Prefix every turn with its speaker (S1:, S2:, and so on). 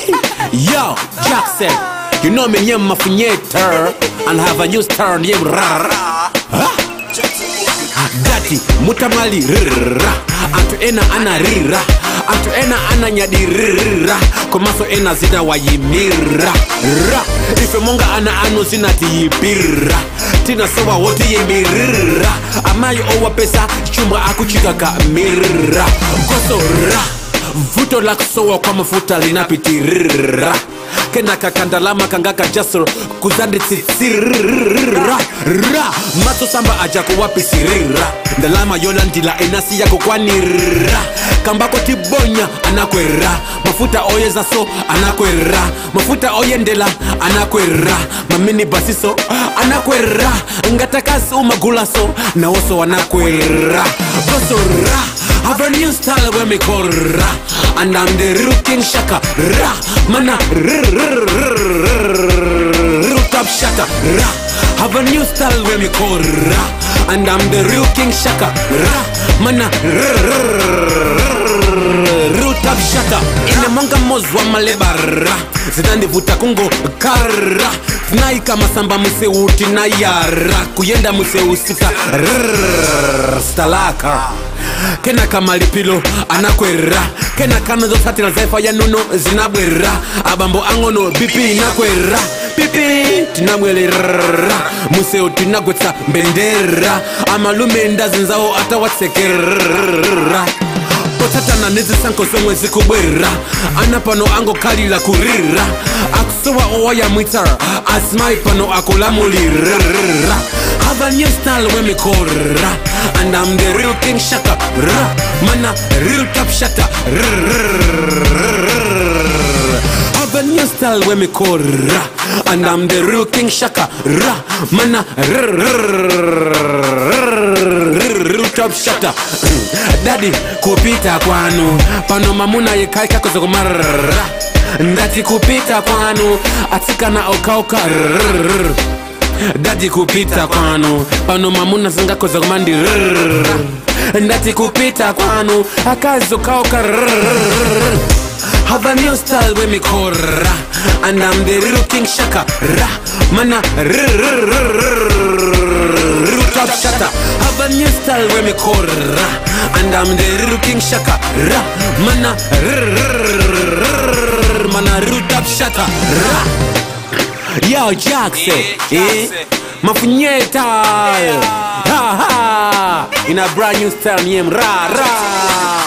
S1: Yo, Jackson, you know me name Mafunyeta and have a new star named Ra. Dati mutamali rra, antu ena ana rira, antu ena ana nyadirira, komaso ena zina wayimira ra. Ife monga ana anu zina tiyipira, tina sowa woti yimirira, amayo owa pesa chumba akuchikaka mira, goso ra. Vuto la kusowa kwa mafuta linapitirira, kenaka kandalama kangaka jasro kuzandi tsitsirira ra. Mato samba aja kuwapisirira, ndalama yolandila enasi yako kwanira, kambako tibonya anakwera, mafuta oyeza so anakwera, mafuta oyendela anakwera, mamini basiso anakwera, ngatakasi umagula so na woso anakwera, goso ra. Have a new style when me call ra, and I'm the real King Shaka ra, mana real top shatter ra. Have a new style when me call ra, and I'm the real King Shaka ra, mana real top shatter. Ine monga mozwa maleba ra, zinandivuta kungo kara, tinaika masamba museu tinayara, kuyenda museu sita stalaka. Kena kamalipilo anakwera, kena kano zosatira zaifa ya nuno zinabwera, abambo angono bipi inakwera, pipi tinamwelera, museo tinagwetsa mbendera, amalume ndazinzao atawatsekera. Potatana nezisanko zomwe zikubwera, ana pano angokalila kurira, akusowa owayamwitsa asimai pano akulamulira. Have a new style when me call ra, and I'm the real King Shaka ra, mana real top shatter. Have a new style when me call ra, and I'm the real King Shaka ra, mana real top shatter. Daddy kupita kwanu pano mamuna yekaika kozokomara, ndati kupita kwanu atsikana okauka. Daddy kupita kwanu pano mamuna zingakoza kumandi, ndati kupita kwanu akazo kauka. Have a new style when me call ra, and I'm the real King Shaka ra, mana real top shatter. Have a new style when me call ra, and I'm the real King Shaka ra, mana real top shatter ra. Yo, Jackson, eh? Mafunyeta, ha ha! In a brand new style named Ra Ra.